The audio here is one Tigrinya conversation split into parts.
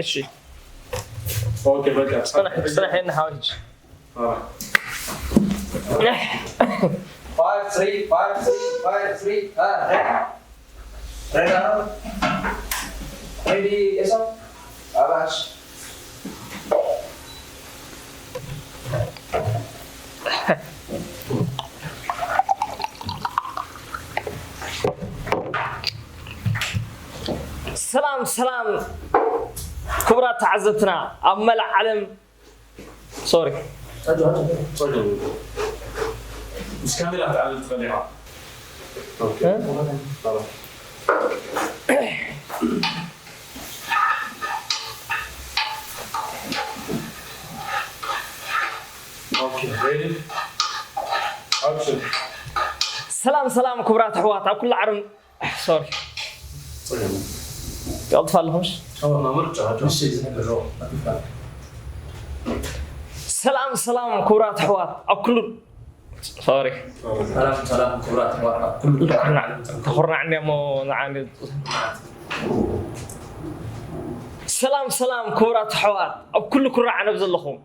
እሺ። ኦኬ፣ በቃ። ጽናሕ፣ ጽናሕ፣ የና ሓወይ፣ ሕጂ። አ። Five three, five three, five three. አ፣ ሬዲ። ሬዲ፣ አ። ሬዲ፣ ኤሶ። ኣባሽ። ሰላም፣ ሰላም፣ ክቡራት ተዓዘብትና ኣብ መላእ ዓለም። ሶሪ። ጸገም የብሉን። ምስ ካሜራ ክትዓልል ትኽእል ኢኻ። ኦኬ። እ? ሰላም። ኦኬ፣ ሬዲ? ኣክሽን። ሰላም፣ ሰላም፣ ክቡራት ኣሕዋት ኣብ ኩሉ ዓለም። ሶሪ። ጸገም። ቀልጥፍ ኣለኹምሽ? ሻወርና ምርጫ፣ ኣጆ። እሺ፣ ዝሕብሮ። ሰላም፣ ሰላም፣ ክቡራት ኣሕዋት ኣብ ኩሉ፣ ሶሪ። ሰላም፣ ሰላም፣ ክቡራት ኣሕዋት ኣብ ኩሉ ኩርናዕ፣ ተኹርናዕ እንዲያ እሞ ንዓኒ። ሰላም፣ ሰላም፣ ክቡራት ኣሕዋት ኣብ ኩሉ ኩርናዕ ዓለም ዘለኹም።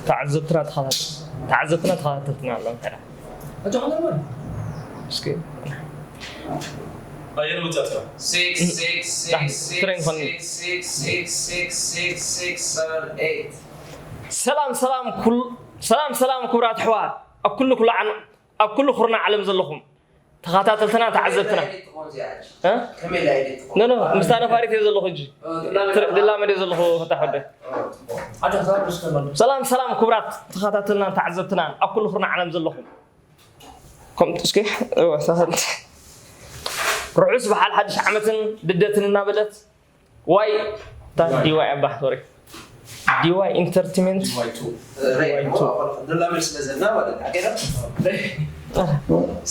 ተዓዘብትና ተኸታተል-፣ ተዓዘብትና ተኸታተልትና ኣለዉ። እንታይ ደኣ? ኣጆ፣ ሓመድ ማይ። እስኪ። ኣየር መጻጽካ? Six, six, six, ትሬን ኾን። Six, six, six, six, six, six, seven, eight. ሰላም፣ ሰላም፣ ኩል-፣ ሰላም፣ ሰላም፣ ክቡራት ኣሕዋት ኣብ ኩሉ፣ ኩሉ ዓን-፣ ኣብ ኩሉ ኩርናዕ ዓለም ዘለኹም ተኸታተልትና፣ ተዓዘብትና። ከመይ ኢላ ኤዲት ትኾን እዚኣ? እ? ከመይ ኢላ ኤዲት ትኾን? ኖ፣ ኖ፣ ምስታ ነፋሪት እየ ዘለኹ ሕጂ። እ፣ ድላመ ትር-፣ ድላመ ድየ ዘለኹ፣ ፈታሕ ወደ። እ፣ ጽቡቕ። ኣጆ፣ ሰላም፣ ሰላም፣ ክቡራት ተኸታተልናን ተዓዘብትናን ኣብ ኩሉ ኩርናዕ ዓለም ዘለኹም። ከምኡ እስኪ፣ እወ፣ ሰኸንድ። ርሑስ በዓል ሓድሽ ዓመትን ልደትን እናበለት፣ ዋይ፣ እታ ዲዋይ። ዲዋይ ኣባ፣ ሶሪ። ዲዋይ ኢንተርቴመንት። ዲዋይ ቱ። ዲዋይ ቱ። ደላ መልስ መዘና ማለት ነው። ኣኬዳ?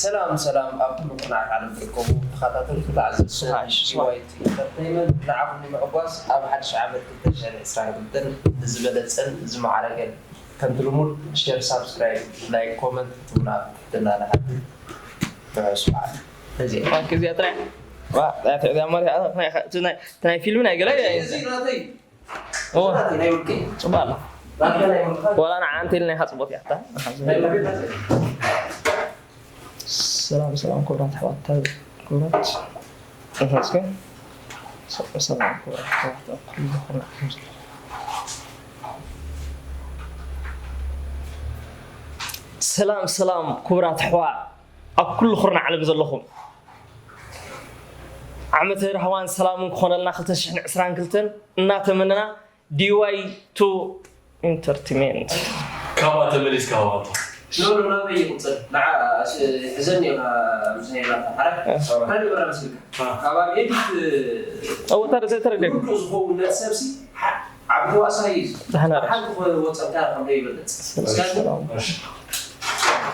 ሰላም፣ ሰላም፣ ኣብ ኩሉ ኩርናዓት ዓለም ትርከቡ ተኸታተልቲ ተዓዘብቲ ስሓሽ። ዲዋይ ቱ ኢንተርቴይመንት፣ ንዓኹም ንምዕጓስ ኣብ ሓድሽ ዓመት ክልተ ሽሕን ዕስራን ክልተን ብዝበለጸን ዝማዕረገን ከምቲ ልሙድ ሼር፣ ሳብስክራይብ፣ ላይክ፣ ኮመንት ክትብሉና ብትሕትና ንሓትት። ርሑስ በዓል። እዚ። ኦኬ፣ እዚኣ ጥራይ። ዋ፣ እዚኣ ትዕድያ እሞ፣ እዚኣ ናይ፣ እቲ ናይ፣ እቲ ናይ ፊልም ናይ ገለ እያ። እዚ ናተይ። ኦ። እዚ ናተይ ናይ ውልቀይ። ጽቡቕ ኣሎ። ናትካ ናይ ውልቀኻ። ዋላ ንዓ እንተ ኢልና ኢኻ ጽቡቕ እያ፣ እታ። ናይ ውልቀይ ናተይ። ሰላም፣ ሰላም፣ ክቡራት ኣሕዋት፣ ክቡራት። እህ፣ እስከ። ሰላም፣ ሰላም፣ ክቡራት ኣሕዋት፣ ኣብ ኩሉ ኩርናዕ። ሰላም፣ ሰላም፣ ክቡራት ኣሕዋት፣ ኣብ ኩሉ ኩርናዕ ዓለም ዘለኹም፣ ዓመተ ርህዋን ሰላምን ክኾነልና ክልተ ሽሕን ዕስራን ክልተን እናተመነና፣ ዲዋይ ቱ ኢንተርቴመንት። ካብኣ ተመሊስካ ሃዋታ። ኖ፣ ኖ፣ ናበይ ይቕጽል? ንዓ፣ ኣስ-፣ ሕዘኒ ኢኻ፣ ምስ ናይ ናታ ሓራ። እ። ሓራ ግበራ መስልካ። እ። ካብ ኣብ ኤዲት፣ እ፣ እወ፣ ተረ-፣ ተረ-፣ ተረድኤ። ግቡእ ዝኸውን ነቲ ሰብሲ፣ ሓ-፣ ዓቢ ተዋሳኣይ እዩ። ደህና ርሑስ። ሓንቲ ክወጸልካ ከም ዘይበለጽ። ሰላም፣ እስካብ ሰላም። እሺ።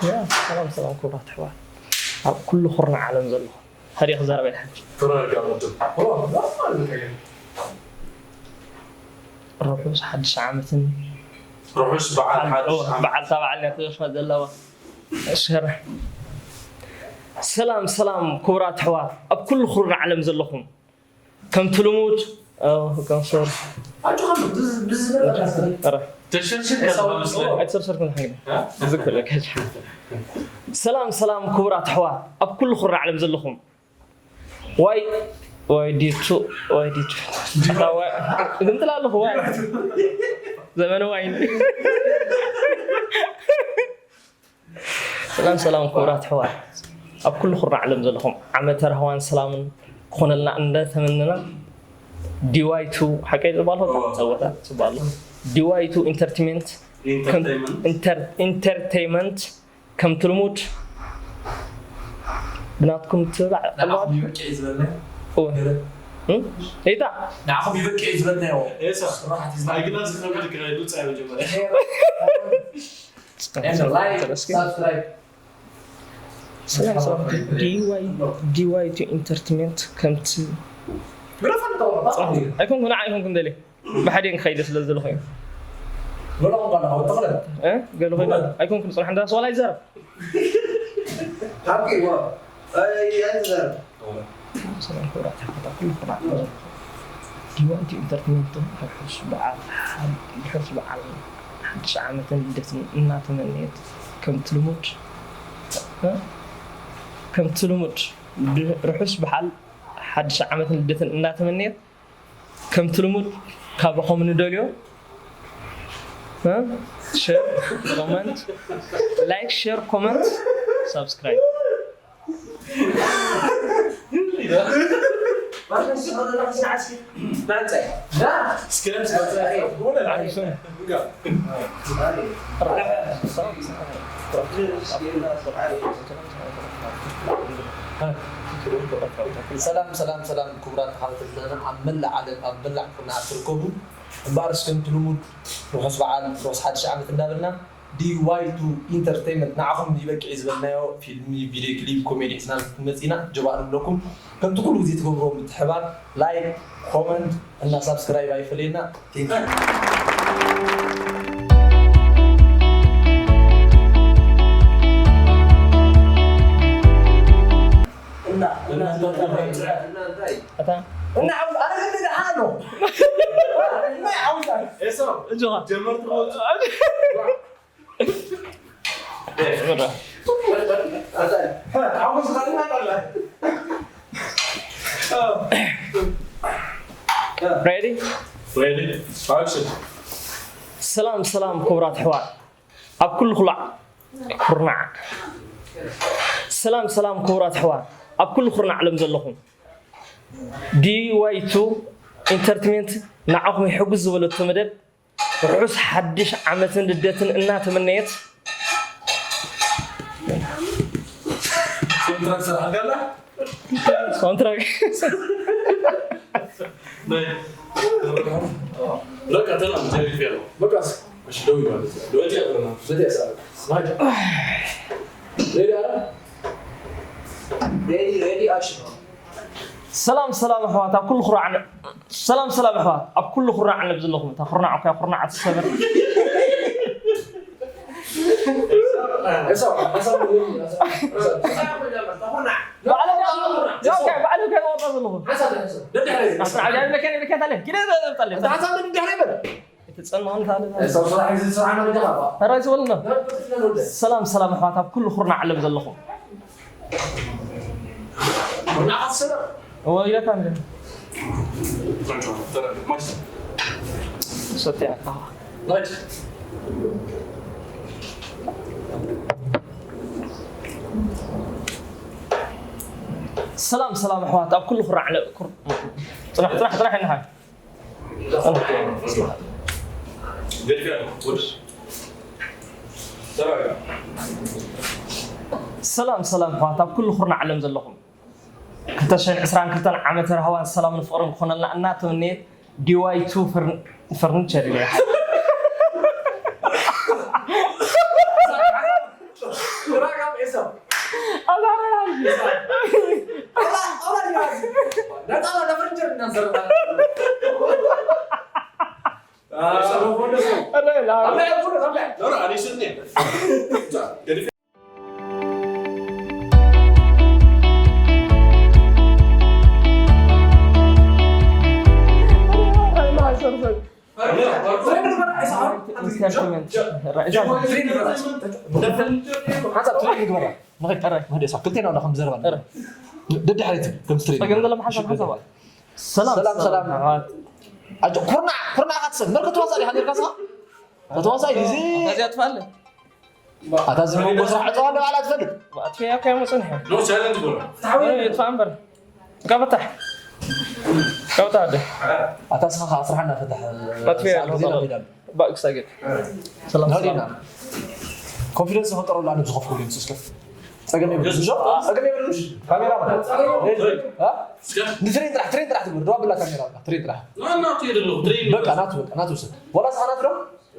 ያ፣ ሰላም፣ ሰላም፣ ክቡራት ኣሕዋት። ኣብ ኩሉ ኩርናዕ ዓለም ዘለኹም። ሃዲኣ ክዛረብ ኣይደሓን። ተረጋግኡ። ኦ፣ ኖርማል በቃ እዩ። ርሑስ ሓድሽ ዓመትን ርሑስ በዓል ሓድሽ ኦ፣ ዓመት። በዓል እታ በዓል እያ ተዘፍና ዘለዋ። እሺ፣ ኸረ። ሰላም፣ ሰላም፣ ክቡራት ኣሕዋት፣ ኣብ ኩሉ ኩርናዕ ዓለም ዘለኹም። ከምቲ ልሙድ፣ ኦ፣ ከም ሶሪ። ኣጆኻ፣ ብዝ-፣ ብዝ-፣ ኧረ። ተሸርሽር ከለኻ መስለኒ። ኣይተሸርሸርኩን፣ ሓግኒ። እ? ዝግ በለካ፣ ሕጂ። ሰላም፣ ሰላም፣ ክቡራት ኣሕዋት፣ ኣብ ኩሉ ኩርናዕ ዓለም ዘለኹም። ዋይ፣ ዋይ ዲ ቱ፣ ዋይ ዲ ቱ። ኣታ ዋይ፣ እግምጥል ኣለኹ፣ ዋይ። ዘመነ ዋይን። ሰላም፣ ሰላም፣ ክቡራት ኣሕዋት። ኣብ ኩሉ ኩርናዕ ዓለም ዘለኹም፣ ዓመተ ራህዋን ሰላምን ክኾነልና እንዳተመነና፣ ዲዋይ ቱ፣ ሓቀይ ጽባል ሆታ፣ እዎ። ጸወታ፣ ጽባል። ዲዋይ ቱ ኢንተርቴመንት፣ ኢንተርቴይመንት። ኢንተር-፣ ኢንተርቴይመንት፣ ከምቲ ልሙድ ብናትኩም ትብላዕ ንዓኹም ኣለዋ። ይበቅዕ እዩ ዝበልና። እወ። ገለ። እም? እይታ። ንዓኹም ይበቅዕ እዩ ዝበልናዮ። ኤሳ፣ ስራሕቲ ናይ ግላስ ክነብር ክረዱ ጻይ መጀመርያ። ሼር፣ ኮመንት፣ ኤንድ ላይክ፣ እስኪ። ሳብስክራይብ። ሰላም፣ ሰላም። ዲ ዋይ፣ ዲ ዋይ ቱ ኢንተርቴመንት ከምቲ ግረፋ ንተወራ። ኣይኮንኩን፣ ንዓ ኣይኮንኩን ደልየ። ብሓደ ክኸይድ ስለ ዘለኹ እዩ። ገለ ቋንቋ እንዳኸወት ተኽለ። እ? ገለ ኮይነ ኣይኮንኩን፣ ጽናሕ፣ እንዳ ስዋላ ይዛረብ። ሓቂ፣ ዋ። ኣይ፣ ኣይትዛረብ። ሰላም ክቡራት ኣሕዋት፣ ኣብ ኩሉ ኩርናዕ ዘለኹም ዲዋንቲ ኢንተርቴይንመንት ርሑስ በዓል ሓድ-፣ ርሑስ በዓል ሓድሽ ዓመትን ልደትን እናተመነየት፣ ከምቲ ልሙድ፣ እ? ከምቲ ልሙድ ብ-፣ ርሑስ በዓል ሓድሽ ዓመትን ልደትን እናተመነየት፣ ከምቲ ልሙድ ካባኹም ንደልዮ፣ እ? ሼር፣ ኮመንት፣ ላይክ፣ ሼር፣ ኮመንት፣ ሳብስክራይብ። ሰላም ሰላም ሰላም ክቡራት ተኸታተልትና ኣብ መላእ ዓለም ኣብ መላእ ኩርናዓት ትርከቡ፣ እምበኣር እስከ ከምቲ ልሙድ ርሑስ በዓል ርሑስ ሓድሽ ዓመት እንዳበልና ዲ ዋይ ቱ ኢንተርቴይንመንት ንዓኹም ይበቅዕ እዩ ዝበልናዮ ፊልሚ፣ ቪድዮ ክሊፕ፣ ኮሜዲ ሒዝናልኩም መፂና ጀባእ ንብለኩም። ከምቲ ኩሉ ግዜ ትገብርዎ ምትሕባር ላይክ፣ ኮመንት እና ሳብስክራይብ ኣይፈለየና። Thank you። እና እና እና እንታይ እታ እና ዓውዝ ኣነ ግን ደሓን ኣለኹ። እና ዓውዝ ኣነ ኤሳው እጆኻ ጀመርቲ ክወፁ ዓውዝ ኸልና ቀላ ሬዲ። ሬዲ ኣክሽን። ሰላም ሰላም ክቡራት ኣሕዋት ኣብ ኩሉ ኩላዕ ኩርናዕ። ሰላም ሰላም ክቡራት ኣሕዋት ኣብ ኩሉ ኩርናዕ ዓለም ዘለኹም፣ ዲ ዋይ ቱ ኢንተርቴይንመንት ንዓኹም ይሕጉስ ዝበለቶ መደብ ርሑስ ሓድሽ ዓመትን ልደትን እናተመነየት፣ ኮንትራክት ሰራሕካላ ኮንትራክት ናይ በቃ ተናም ጀሪፍ ያለው በቃ እሺ ደው ይባል ደው ያለው በቃ ሬዲ አረ ሬዲ ሬዲ ኣክሽን። ሰላም ሰላም ኣሕዋት ኣብ ኩሉ ኩራዕ ነ-፣ ሰላም ሰላም ኣሕዋት ኣብ ኩሉ ኩራዕ ዓለም ዘለኹም፣ እታ ኩርናዕ እኮ ኩርናዕ ትሰበር። ኤሳው ኤሳው ባዕሉ ባዕሉ ባዕሉ ከይወጣ ዘለኹም። ኣስራ ዓዲ መከነ መከታለ ኪደ ተጠለ ተጸማውን ታለ ኤሳው ስራሕ እዚ ስራሕ ነው ደኻ ተራይ ዝበልና። ሰላም ሰላም ኣሕዋት ኣብ ኩሉ ኩርናዕ ዓለም ዘለኹም። ቡና ኣስረ እዎ ኢለካ እንደ ሰትያ። ሰላም ሰላም ኣሕዋት ኣብ ኩሉ ኩራዕ ለ-፣ ኩር-፣ ጽናሕ ጽናሕ ጽናሕ እንሃ። ሰላም ሰላም ኣሕዋት ኣብ ኩሉ ኩርናዕ ዓለም ዘለኹም ክልተ ሽሕን ዕስራን ክልተን ዓመተ ራህዋን ሰላምን ፍቕርን ክኾነልና እናተመነየት ዲ ዋይ ቱ ፈርን-፣ ፈርኒቸር ኢለ ይሓ-፣ ኢንተርቴይንመንት። ሓንሳብ ትሬኒንግ ግበራ። ንኸይድ፣ ንኸይድ፣ ንኸይድ፣ እሳብ ክልቴና ወላ ከም ዘረባ ንግበር። ደድሕሪት ከምቲ ትሬኒንግ። ጸገም ዘለ ሓንሳብ ሓንሳብ። ሰላም፣ ሰላም፣ ሰላም። ሰላም። ኣጆ፣ ኩርናዕ፣ ኩርናዕ ኢኻ ትሰብ። መርክ ተዋሳኢ ኢኻ ነርካ ስኻ? ተዋሳኢ ዲዚ? ኣታ እዚኣ ትፋለ። ኣታ እዚ መንጎ ስራሕ ዕጸዋ እንዳ ባዕላ ትፈልጥ። ኣትፈያ እኮ እያ መጸንሐ። ኖ ቻለንጅ ጎራ። ፍትሓዊ እየ። እጥፋእ እምበር። ካብ ፍታሕ። ካብ ፍታሕ ኣደ። ኣታ ስኻ ኸዓ ስራሕና ፍታሕ። ኣትፈያ ሰዓት ኣለኹ። ግዜና ከይዳ ኣሎ። ባእ ክሳጌጥ። ሰላም፣ ሰላም። ናዲና። ኮንፊደንስ ዝፈጠረሉ ኣነ ዝኸፍኩሉ እዩ፣ ንሱ እስከ። ጸገም የብሉን። ጸገም የብሉን። ካሜራ ማለት። ሬዲ። እ? እስከ። ንትሬን ጥራሕ፣ ትሬን ጥራሕ ትግበር። ደው ኣብላ ካሜራ በቃ፣ ትሬን ጥራሕ። ና፣ ናቱ የደለኹ፣ ትሬን በቃ፣ ይበል። ናቱ በቃ፣ ናቱ ውሰድ። ዋላ ሰዓት ናቱ ዶ?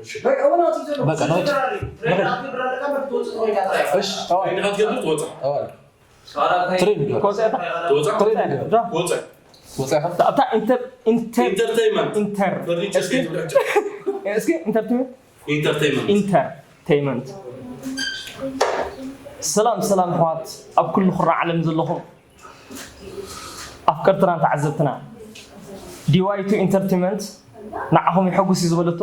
እሺ። በቃ፣ እውነት እዩ ዘሎ። በቃ፣ ናቱ። ትሬን ጥራሕ፣ ትሬን ጥራሕ ትወጽእ ትኾይና ጥራሕ። እሺ፣ ተዋል። ትሬን ኢኻ ትገብር ትወጽእ። ተዋል። ትሬን ይግበር። ኮንሰርት ትወጽእ። ትሬን ይግበር። ወጸ። ወጸ ኢኻ? ኣብታ ኢንተር-፣ ኢንተር-፣ ኢንተርቴይንመንት። ኢንተር-፣ ፈርኒቸር እስኪ፣ እስኪ ኢንተርቴይንመንት። ኢንተርቴይንመንት። ኢንተርቴይንመንት። ሰላም፣ ሰላም ኣሕዋት ኣብ ኩሉ ኩራ ዓለም ዘለኹም። ኣብ ኣፍቀርትናን ተዓዘብትና፣ ዲዋይቱ ኢንተርቴመንት ንዓኹም የሐጉስ እዩ ዝበለቶ።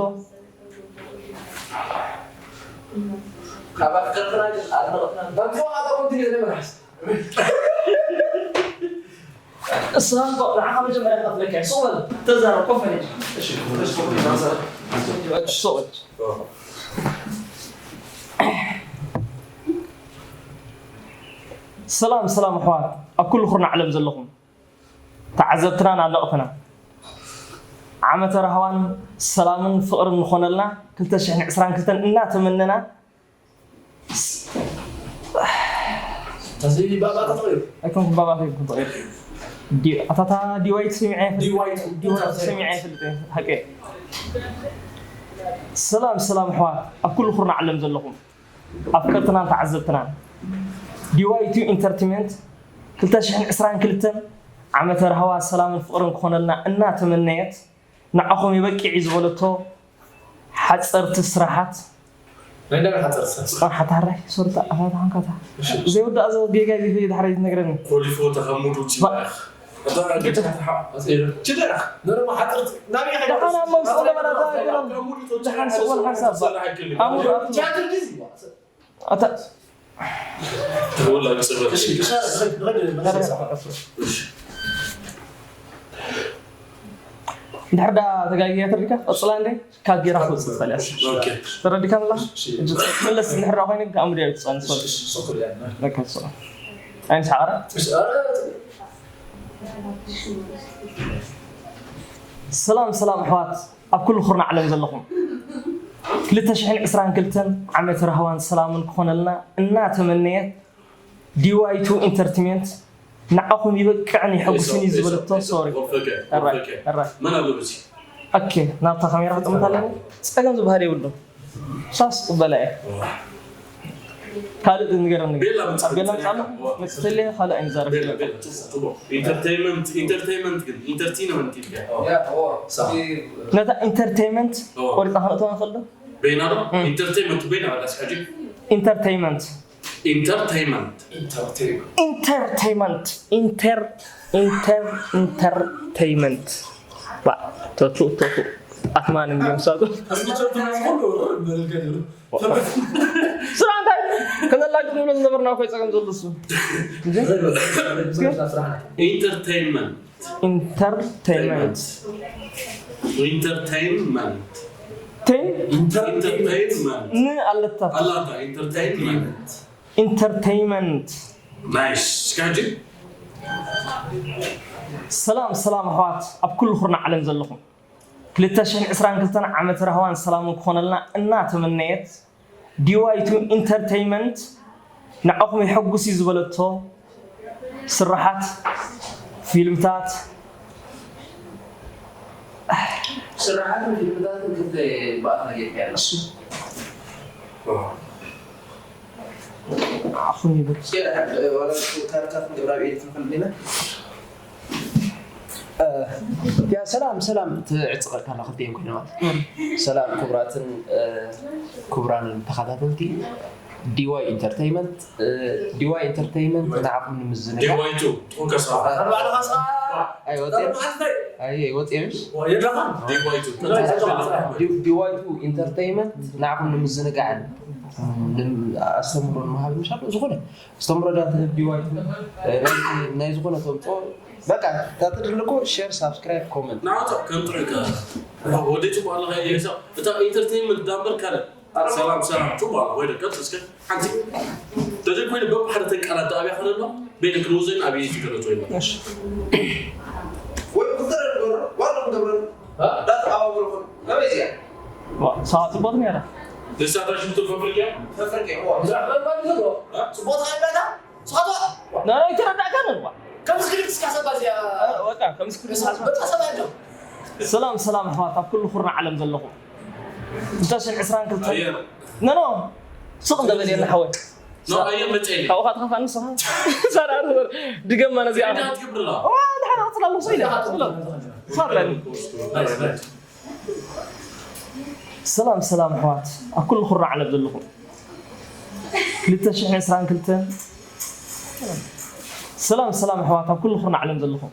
ንስኻ እኮ ንዓኻ መጀመርያ ክኸፍለካ እየ። ሱቕ በል፣ ተዛረብ፣ ኮፍ በል። ሱቕ በል። ሰላም ሰላም ኣሕዋት ኣብ ኩሉ ኩርናዕ ዓለም ዘለኹም ተዓዘብትናን ኣድነቕትና፣ ዓመተ ራህዋን ሰላምን ፍቕርን ንኾነልና ክልተ ሽሕን ዕስራን ክልተን እናተመነና። እዚ ባባ ተጠቒሙ ኣይኮንኩም ባባ ኣይኮንኩም ተቐይሩ። ዲ ኣታታ ዲዋይት ሰሚዐ ዲዋይት ዲዋይት ሰሚዐ ይፈልጥ እየ። ሓቂ። ሰላም ሰላም ኣሕዋት ኣብ ኩሉ ኩርናዕ ዓለም ዘለኹም ኣፍቀርትናን ተዓዘብትናን፣ ዲዋይቱ ኢንተርቴመንት ክልተ ሽሕን ዕስራን ክልተን ዓመተ ራህዋ ሰላምን ፍቕርን ክኾነልና እናተመነየት፣ ንዓኹም ይበቅዕ እዩ ዝበለቶ ሓፀርቲ ስራሓት ናይ እንዳበይ ሓፀርቲ ስራሕ ስራሓት ሓራይ ሶርታ ኣታታ ሓንካታ ዘይወዳእ ዘ ጌጋ ጊዜ ድሕራይ ትነግረኒ ኮሊፎ ተኸሙዱ ችላኽ ችደራ ነረማ ሓፀርቲ ናበይ ደሓና ኣብ መንግስቲ ለበናታ ኣይኮነን። ደሓን ስቕ በል ሓንሳብ ኣሙር ኣቱ ቻትር ዲዚ ኣታ ተወላጅ ጽበት እንድሕር ዳ ተጋጊያ ተሪካ ቀጽላ እንደ ካብ ጌራ ክወጽእ ትኽእል እያ። ተረዲካ ምላ? መለስ እንድሕር ዳ ኮይኑ ኣምር ያ ይትጸን ሰል ለካ ሰል ኣይንስሓቐረ ሰላም ሰላም ኣሕዋት ኣብ ኩሉ ኩርና ዓለም ዘለኹም ክልተ ሽሕን ዕስራን ክልተን ዓመት ራህዋን ሰላምን ክኾነልና እናተመነየት ዲዋይቱ ኢንተርትሜንት ንዓኹም ይበቅዕን ይሕጉስን እዩ ዝበለቶ ሶሪ መን ኣሎ በዚ ኦኬ ናብታ ካሜራ ክጥምት ኣለኒ ጸገም ዝበሃል የብሉ ሳስ ቅበላ እየ ካልእ ንገረኒ ቤላ ኣብ ገላ ምጻሉ መጽተለ ካልእ ኣይንዛረብ ኢንተርቴይንመንት ኢንተርቴይንመንት ግን ኢንተርቴይንመንት ኢልካ ነታ ኢንተርቴይንመንት ቆሪጣ ከነእተዋ ንኽእል ዶ በይና ዶ ኢንተርቴይንመንት በይና በላስ ሕጂ ኢንተርቴይንመንት ኢንተርቴይንመንት ኢንተርቴይንመንት ኢንተር ኢንተር ኢንተርቴይንመንት ባ ተቱ ተቱ ኣትማን እንዲዮም ሳቱ ስራ እንታይ ከነላግጥ ንብሎ ዝነበርና እኮ ይፀገም ዘሎ እሱ ኢንተርቴይንመንት ኢንተርቴይንመንት ኢንተርቴይንመንት ቴን ኢንተርቴይንመንት ን ኣለታ ኣላታ ኢንተርቴይንመንት ኢንተርቴይንመንት ናይስ ስካጂ ሰላም ሰላም ኣሕዋት ኣብ ኩሉ ኩርና ዓለም ዘለኹም ክልተ ሽሕን ዕስራን ክልተን ዓመት ራህዋን ሰላምን ክኾነልና እናተመነየት ዲዋይቱ ኢንተርቴይንመንት ንዓኹም የሐጉስ እዩ ዝበለቶ ስራሓት ፊልምታት ስራሓትን ፊልምታትን ክልተ ባእታ ጌርካ ያለ ንዓኹም ይብል ካርታት ንገብራ ብኢድ ክንፈልጥ ኢና ያ ሰላም ሰላም ትዕፅቐካ ኣላ ክልቲኦም ኮይነ ማለት ሰላም ክቡራትን ክቡራንን ተኸታተልቲ ዲዋይ ኢንተርቴይመንት ዲዋይ ኢንተርቴይመንት ንዓኹም ንምዝንጋዕ ዲዋይቱ ትኹን ከስራ ኣይወፅኤምሽ ዲዋይቱ ዲዋይቱ ኢንተርቴይመንት ንዓኹም ንምዝንጋዕን ኣስተምሮ ንምሃብ ምሻሎ ዝኾነ ኣስተምሮ ዳ ትህብ ዲዋይቱ ናይ ዝኾነ ተምፅኦ በቃ ታትድልኮ ሼር ሳብስክራይብ ኮመንት ናውታ ከም ጥዑይ ወደ ፅቡቅ ኣለካ የሳ እታ ኢንተርቴይንመንት ዳምበር ካልእ ሰላም ሰላም ፅቡቅ ኣላ ወይ ደቀፅ እስከ ሓንቲ ተዘይ ኮይኑ በብ ሓደ ተቃላት ኣብያ ከለሎ ቤለ ክንውዘን ኣብ እዩ ዝገለፅ ወይ ወይ ክፍጠር ንገብሮ ዋላ ንገብሮ ዳተቃባበልኩም ከመይ እዚኣ ሰዓ ፅቡቅ ነራ ንሳታ ሽቱ ፈፍርያ ፈፍርቅ ብዛዕባ ባል ዝሎ ፅቡቅ ተቃላታ ስኻቶ ኣይተረዳእካን እባ ከምዚ ክልክ እስካ ሰባ እዚኣ ወጣ ከምዚ ክልክ በጣ ሰባ ዶ ሰላም ሰላም ኣሕዋት ኣብ ኩሉ ኩርና ዓለም ዘለኹም ክልተ ሽሕን ዕስራን ክልተ ኣየር ኖ ኖ ሱቕ እንደበል የለ ሓወይ ኖ ኣየር መፀ የለ ካብኡ ኻትኸፋ ንስኻ ሰራ ድገማ ነዚኣ ዳ ትገብርላ ድሓን ኣቕፅላ ኣለኹ ሰኢለ ሳብለኒ ሰላም ሰላም ኣሕዋት ኣብ ኩሉ ኩርና ዓለም ዘለኹም ክልተ ሽሕን ዕስራን ክልተን ሰላም ሰላም ኣሕዋት ኣብ ኩሉ ኩርና ዓለም ዘለኹም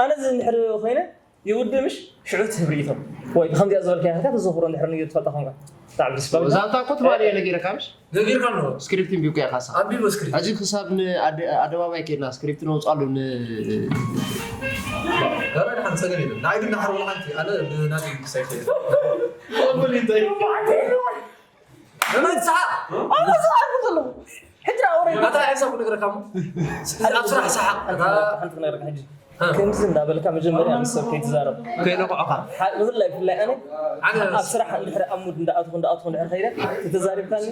ኣነ እዚ እንድሕር ኮይነ ይውድእ ምሽ ሽዑ ትህብ ርእይቶ ወይ ከምዚኣ ዝበልካያ ኢልካ ተዘኽሮ እንድሕር ንዩ ትፈልጣ ኾንካ ብጣዕሚ ደስ ይብለካ። ዛንታ እኮ ትማሊ እየ ነጊረካ ምሽ? ነጊርካ ኣሎ። ስክሪፕት እንቢብካ ኢኻ ሳ። ኣንቢቦ ስክሪፕት። ሕጂ ክሳብ ንኣደ-፣ ኣደባባይ ከድና ስክሪፕት ነውፃሉ ን- ኧረ ደሓን ጸገም የለን። ንዓይ ግን ደሓር ወላ ሓንቲ ኣነ ብናተይ ክሳይ ከይድ። ተቐበል እንታይ? ንመን ሰሓቕ? ኣነ ሰሓቕ ዘለኹ። ሕጂ ኣውረድ። ኣታ ሕሳብ ክነግረካ እሞ። ኣብ ስራሕ ሰሓቕ። ሓንቲ ክነግረካ ሕጂ። ከምዚ እንዳበልካ መጀመርያ ምስ ሰብ ከይትዛረብ። ከይነቕዖኻ። ሓ- ብፍላይ ብፍላይ ኣነ ኣብ ስራሕ እንድሕር ኣብ ሙድ እንዳኣትኹ እንዳኣትኹ እንድሕር ከይደ ተተዛሪብካኒ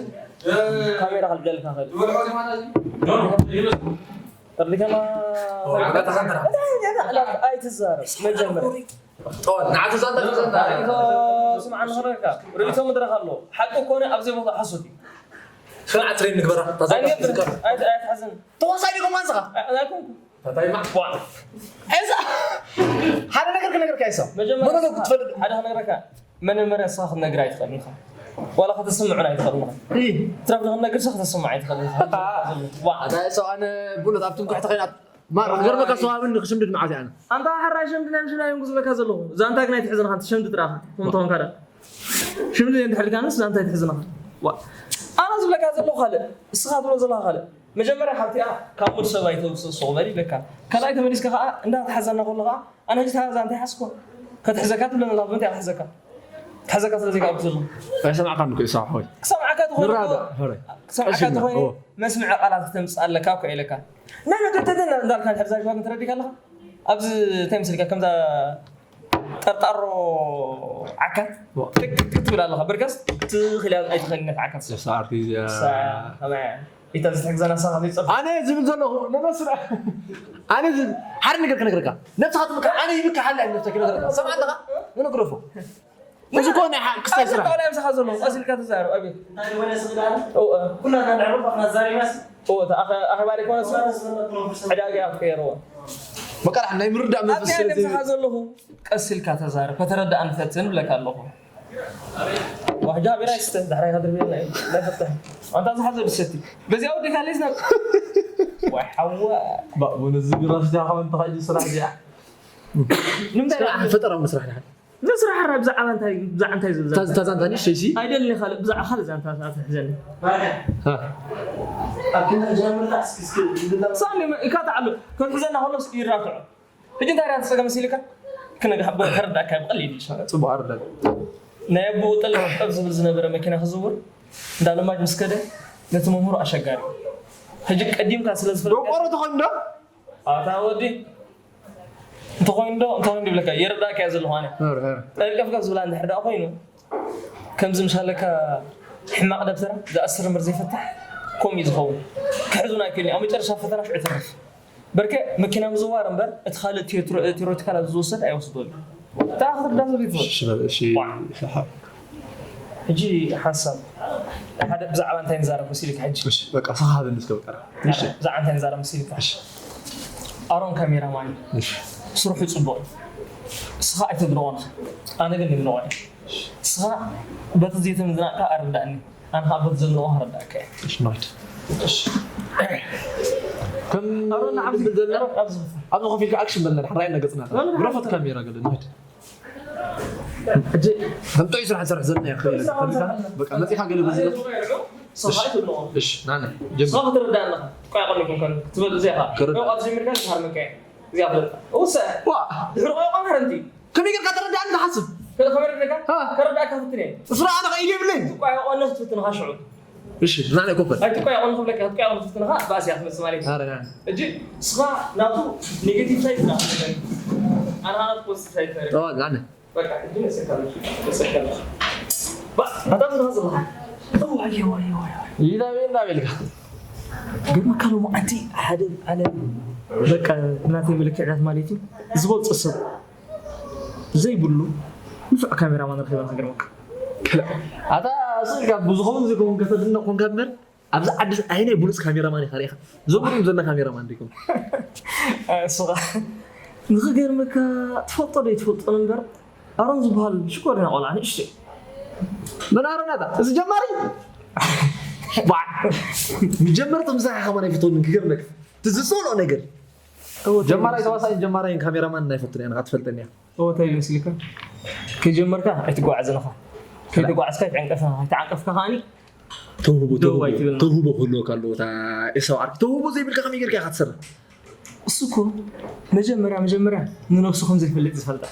ካሜራ ክልብደልካ ክእል። ተርዲካና ኣይትዛረብ መጀመርያ። ንዓቱ ዛንታ ዛንታ ሪኢቶ ስምዓ ንኽረካ ርእይቶ መድረኽ ኣሎ። ሓቂ ኮነ ኣብ ዘይቦታ ሓሶት እዩ። ስርዓት ትሬን ንግበራ። ኣይትሓዝን። ተዋሳኢ ዲኹም ማንስኻ? ኣይኮንኩ ታታይማ እዛ ሓደ ነገር ክነግርካ ይሰው መጀመርያ ክትፈልጥ ሓደ ክነግረካ መጀመርያ ንስኻ ክትነግር ኣይትኽእልን ኢኻ። ዋላ ከተስምዑን ኣይትኽእልን ኢኻ። ትረፍ ንክትነግር ንስኻ ከተስምዕ ኣይትኽእልን ኢኻ። ሰው ኣነ ብእውነት ኣብ ትምክሕቲ ኮይና ክገርመካ ሰዋብን ክሽምድድ መዓት ኣነ ኣንታ ሕራይ ሸምዲ ናይ ምሽምዳ እዮም ዝብለካ ዘለኹ። ዛንታ ግን ኣይትሕዝን ኢኻ። ሸምዲ ጥራኻ ከምትኾንካ ዳ ሽምዲ እንድሕልካ ንስ ዛንታ ኣይትሕዝን ኢኻ። ኣነ ዝብለካ ዘለኹ ካልእ እስኻ ትብሎ ዘለኻ ካልእ መጀመርያ ካብቲኣ ካብ ሙድ ሰብ ኣይተውፅእ ሱቕ በል ይብለካ። ካልኣይ ተመሊስካ ከዓ እንዳተሓዘና ከሎ ከዓ ኣነ ሕጂ ታዛ እንታይ ሓዝኮ? ከትሕዘካ ትብለኒ ኣላ ብምንታይ ክትሕዘካ? ክትሕዘካ ስለ ዘይከኣልኩ ዘለኹ። ኣይሰማዕካን እኮ ኢሳቕ ሓወይ። ክሰምዓካ ተኾይኑ ንራዳእ፣ ሕራይ። ክሰምዓካ ቀሺልና፣ ተኾይኑ ኦ። መስምዒ ቃላት ክተምፅእ ኣለካ እኮ ኢለካ። ናይ መደደደ እንዳልካ እንድሕር ዛሪብካ ግን ትረዲካ ኣለኻ? ኣብዚ እንታይ መሲልካ ከምዛ ጠርጣሮ ዓካት ትክ ትክ ትብል ኣለኻ። ብርከስ ትኽእል እያ ኣይትኽእልን እያ ዓካት። ሰዓርቲ እዚኣ ሳ- ከመይ እያ? ኢታ ዝተሕግዘና ሳኻ ዘይጸፍ ኣነ ዝብል ዘለኹ ነመስራ ኣነ ዝብል ሓደ ነገር ክነግረካ ነብስኻ ትምካ ኣነ ይምካ ሓላ ነብስኻ ክነግረካ ሰምዓ ኣለኻ ንነግረፎ እዚ ኮነ ክስታይ ስራሕ ጣውላ ምሳኻ ዘሎ ቀሲልካ ተዛረብ። ኣቤት እንታይ ወለ ስግዳን ኦ ኩላና ንዕረፍ ኣፍና ዛሪብናስ ኦ ኣኸባሪ ኮነ ኩላና ዝነበርኩ ነብርሰ ዕዳጋ ኣትቀየርዎ በቃ ናይ ምርዳእ መንፈስ ኣብዚኣ ስለ ምሳኻ ዘለኹ ቀሲልካ ተዛረብ። ከተረዳእኒ ፈትን ብለካ ኣለኹ። ዋሕጃ ቢራ ይስተ ዳሕራይ ከድርብየና እዩ። ናይ ፈትሕ ኣንታ ዝሓዘ ድሰቲ በዚኣ ወዲካ ለይስ ናብ ዋይ ሓዋ ባእቡን እዚ ቢራ ስቲያ ከመን ተኸእጂ ስራሕ እዚኣ ንምንታይ ፈጠራዊ መስራሕ ድሓን ንስራሕ ራ ብዛዕባ እንታይ ብዛዕባ እንታይ ዝብል ታዛንታ ንሽተይሲ ኣይደልን ካልእ ብዛዕባ ካልእ ዛንታ ትሕዘኒ። ኣብ ክንዲ ሕጂ ምርዳእ እስኪ እስኪ ዝብላ ሳኒ ኢካ ተዓሉ ከም ሕዘና ከሎስ ይራትዖ። ሕጂ እንታይ ራትዖ ጸገም ሲልካ ክነግሓቦ ከረዳእካ ብቐሊል ይሻል። ጽቡቕ ኣረዳድ ናይ ኣቦ ጠልቀብ ዝብል ዝነበረ መኪና ክዝውር እንዳ ለማጅ ምስ ከደ ነቲ መምህሩ ኣሸጋሪ ሕጂ ቀዲምካ ስለ ዝፈለጥካ ደቆሮ ተኾይኑ ዶ ኣታ ወዲ እንተኾይኑ ዶ እንተኾይኑ ዶ ይብለካ። የረዳእካ እየ ዘለኹ ኣነ ኧረ፣ ኧረ። ጠልቀፍካ ዝብላ እንድሕር ደኣ ኮይኑ ከምዚ ምሻለካ ሕማቕ ደብተራ ዝኣስር እምበር ዘይፈትሕ ከምኡ እዩ ዝኸውን። ክሕዙን ኣይክእልን እዩ። ኣብ መጨረሻ ፈተና ሽዑ ተርፍ በርከ መኪና ምዝዋር እምበር እቲ ካልእ ቴትሮ- ቴዎሬቲካል ኣብዚ ዝወሰድ ኣይወስዶ እዩ። እታ ክትርዳ ዝብል ይትወል እሺ በል፣ እሺ ሰሓብ ሕጂ ሓሳብ ሓደ ብዛዕባ እንታይ ንዛረብ መሲልካ ሕጂ እሺ በቃ ሰሓብ እንስከ በቃ እሺ ብዛዕባ እንታይ ንዛረብ መሲልካ ኣሮን ካሜራማን እዩ እሺ ስርሑ ፅቡቕ እዩ እስኻ ኣይተድንቖን ኣነ ግን ይድንቖ እየ እስኻ በቲ ዘይተምዝናቕካ ኣረዳእኒ ኣነ ከዓ በቲ ዘድንቖ ኣረዳእካ እየ እሺ ማድ ከም ኣሮን ንዓም ዝብል ዘለና ኣብዚ ኣብዚ ኮፍ ኢልካ ኣክሽን በልና ድሓን ራእየና ገፅና ግረፎት ካሜራ ገለ ንድ ሕጂ ከም ጥዑይ ስራሕ ትሰርሕ ዘለና እያ ክብል ፈሊካ በቃ መፂኻ ገለ በዚ እስኻ ኣይተድንቖን እሺ ናነ ጀምር እስኻ ክትርዳእ ኣለኻ ጥቃ ይቐልኩም ከን ክትበል እዚኣ ክርዳእ። ካብ ዝምርካ ዝሃር መካየ እዚኣ ፍለጣ ውሰ ዋ ድሕሪ ቆይቋ መረንቲ ከመይ ጌርካ ተረዳእኒ ትሓስብ ከመረድካ ሃ። ከረዳእካ ፍትነ ስራ ኣነ ኢሉ ይብለይ ጥቃ ይቐነ ክትፍትንኻ ሽዑ እሺ ናነ ኮፈል ኣይትቆ ያቆን ክብለካ ክትቆ ያቆን ክትፍትንኻ ባስ እያ ትመጽእ ማለት እዩ ኧረ ናነ እጂ እስኻ ናቱ ኔጌቲቭ ሳይድ ና ኣነ ናቱ ፖዚቲቭ ሳይድ ነረ ኦ ናነ በቃ እጂ ነሰካለሽ ነሰካለሽ ኣታ ዝና ዘለኻ ይላቤ እንዳቤልካ ግርመካ ሎማዓንቲ ሓደ ዓለም በቃ ናተይ መለክዕታት ማለት እዩ ዝበልፆ ሰብ ዘይብሉ ንፉዕ ካሜራማን ረኺበ ንክገርመካ ኣታ ስእልካ ብዝኸውን ዝኸውን ከተድንቕ ኮንካ እምበር ኣብዚ ዓዲ ዓይነይ ብሉፅ ካሜራማን ኢኻ ርኢኻ ዘምሩ እዮም ዘና ካሜራማን ዲኩም እሱኻ ንክገርመካ ትፈልጦ ዶ ይትፈልጦን እምበር ኣሮን ዝበሃል ሽኮር ኢና ቆልዓ ንእሽቶ መን ኣሮን ኣታ እዚ ጀማሪ ባዕ ንጀመርቲ ምሳኻ ከማን ኣይፈትወንን ክገርመካ እቲ ዝፀልኦ ነገር ጀማራይ ተዋሳኢን ጀማራይን ካሜራማን ኣይፈቱን እያ ንኻ ትፈልጠኒ እያ እወ እንታይ ይመስልካ ከይጀመርካ ኣይትጓዓዝን ኢኻ ከይተጓዓዝካ ኣይትዕንቀፍን ኢኻ ኣይተዓንቀፍካ ከዓኒ ተውህቦ ደው ኣይትብል። ተውህቦ ክህልወካ ኣለዎ እታ ኤሳው ዓርኪ ተውህቦ ዘይብልካ ከመይ ጌርካ ኢኻ ትሰርሕ እሱ እኮ መጀመርያ መጀመርያ ንነብሱ ከም ዘይፈልጥ ዝፈልጣ